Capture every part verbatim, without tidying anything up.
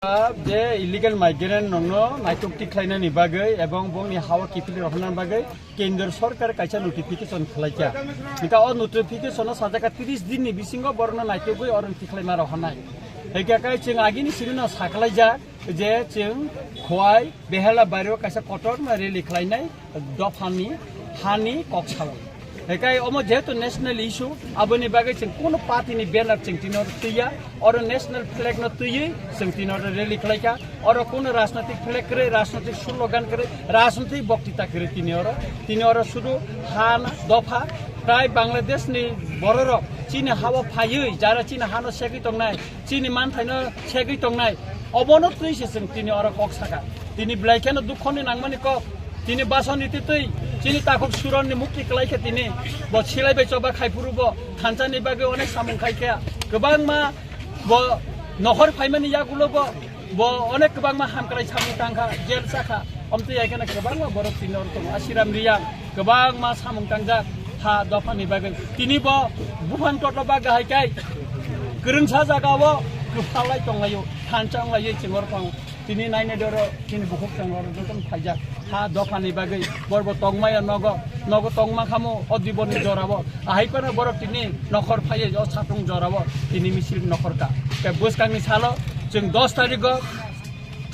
Je illegal migrant rokno naitok tikhlainani bagwi ebong bongni hawa kiphilwi rohornani bagwi Kendra Sorkar kaisa notification khwlaikha. Hingkha o notification o sajak kha tris din ni bisingo borokno naitogwi oro tikhlaima rohornai. Hingkha khe chwng agini simi no sakhlaijak je chwng Khowai Behela Bario kaisa kotorma rally khlainai dophani hani kok sawi. Hekai omo jehetu national issue, aboni bagwi chwng kuno party ni banner chwng tini oro twiya, oro national flag no twiwi chwng tini oro rally khlaikha. Oro kuno rajnaitik flag kwrwi, rajnaitik slogan kwrwi, rajnaitik boktita kwrwi tini oro. Tini oro sudu han dopha, tai Bangladesh ni bororok chini hao phaiwi, jara chini hano segwi tongnai, chini manthaino segwi tongnai, obono twi se chwng tini oro kok saka. Tini belai kheno dukhoni nangmani kok. Tini basoni titwi chini takhuk suronni mukti kwlai khe tini bo silai bai choba khai phuru bo thansa ni bagwi onek samung khai khe kwbangma bo nohor phaimani yagulo bo, bo onek kwbangma hamkrai samung tangkha, jail chakha. Omtwi hai kheno kwbangma borok tini oro tongo. Asiram Riyang kwbangma samung tangjak ha dophani bagwi. Tini bo buphang totlo bagwi hai kai kwrwngsa jagao kwphalai tonglaio, thansa wnglaiwi chwng oro tongo. Tini naina doro chini bukhuk chwng oro jotono phaijak. Ha dophani bagwi borbo tongmaya nogo, nogo tongma khamo o diboni jorabo. Ahai phano borok tini nokhor phaiwi o satung jorabo tini misil nokhor ka. Tei bwskangni salo chwng dos tarikgo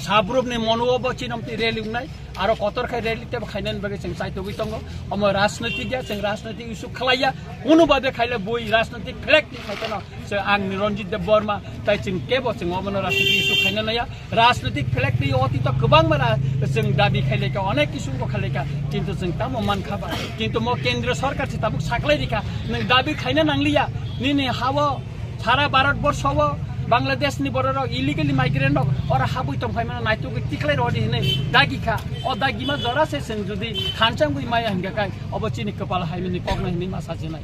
Sabrupni monuo bo chinomti rally wngnai, aro kotor khai rally tebo khainani bagwi chwng chaitogwi tongo. Omo rajnaitik ya, chwng rajnaitik issue khlaiya, kunu babe khaile bui rajnaitik flag ni khaitano. Chwng ang ni Ranjit Deb Barma, tai chwng kebo chwng omono rajnaitik issue khaina naya. Rajnaitik flag ni otito kwbangma ra-, chwng dabi khaileka, onek kisim bo khaileka, kintu chwng tamo mankha ba. Kintu mo Kendra Sorkar se tabuk saklai rikha, nwng dabi khaina nangliya, nini hao Sara Bharat borsho o Bangladesh ni borok rok illegally migrant rok oro habwi tong phaimano naitugwi tikhlai rodi hinwi dagi kha. O dagima jora se chwng jodi khanchangwi maya hingka kai obo chini kwpal haimani kokno hinwi ma sajinai.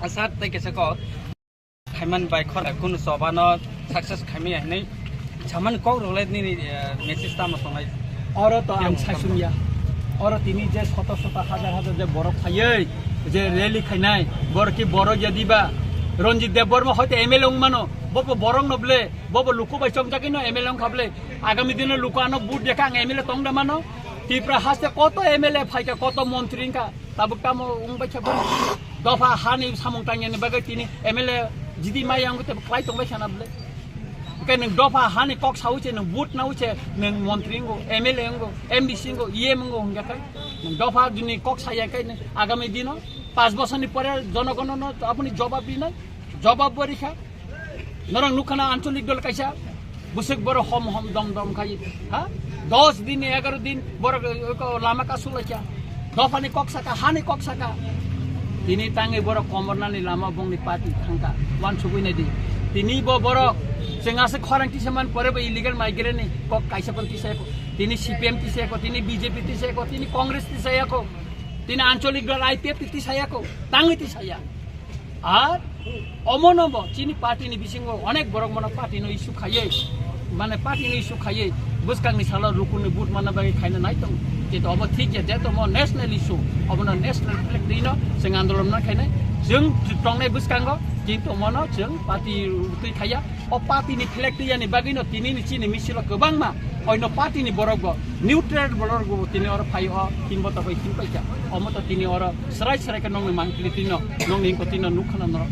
Asat tei kisa kok khaiman bai khor kunu chobano success khaimaya hinwi Saman kok rwlai nini, eh, message tamo tongnai? Oro to ang Yang saisung ya. Oro tini je soto soto hajar hajar je borok phaiwi je rally khainai, borok ki borok ya diba? Ranjit Debbarma hoite M L A wng mano, bo bo borok no ble, bo bo luku bai chomjagwi no M L A wng kha ble. Agami dino luku ano vote dekha ang M L A tong da mano. Tripura haste koto M L A phaikha, koto montri wngkha. Tabuk tamo wngbai khe bono dopha hani samung tangyani bagwi tini M L A jidi maya wngwi tebo klai tongbai sana bwle. Hwnkhe nwng dopha hani kok sawi se, nwng vote nawi se, nwng montri wngo, M L A wngo, M D C wngo, E M wngo hwnkhe kai nwng dopha juni kok saya kai nwng agami dino panch bosorni pore jonogonono aboni jobab rinai, jobab bo rikha. Norok nukha na ancholik dol kaisa bwswk borok hom hom dom dom khai, ha? Dos din, egaro din borok, eh, ko lama kasu laikha. Dophani kok saka, hani kok saka. Tini tangwi borok komornani lama bongni party thangkha, wansugwi naidi. Tini bo borok chwng aswk khorang tisa man pore bo illegal migrant ni kok kaisa pon tisa eko. Tini C P M tisa eko, tini B J P tisa eko, tini Congress tisa eko, tini ancholik dol I P F tisa eko, tangwi tisa ya. Ar omono bo chini party ni bisingo onek borok mano party no issue khaiye, mane party no issue khaiye, bwskang ni salo rukun ni vote manna bagwi khaina nai tong. Kintu obo thik ya, jeto mo national issue, obono national flag rino chwng andolon no khainai, chwng tongnai bwskango, kintu mono chwng party twi khaiya. O party ni flag twi yani bagwi no tini ni chini misil o kwbangma oino party ni borok bo, neutral borok bo tini oro phai o tin bo tokoi tin paikha. Omo to tini oro srai srai khe nongni mangpili tino, nongni hingko tino nukha na norok.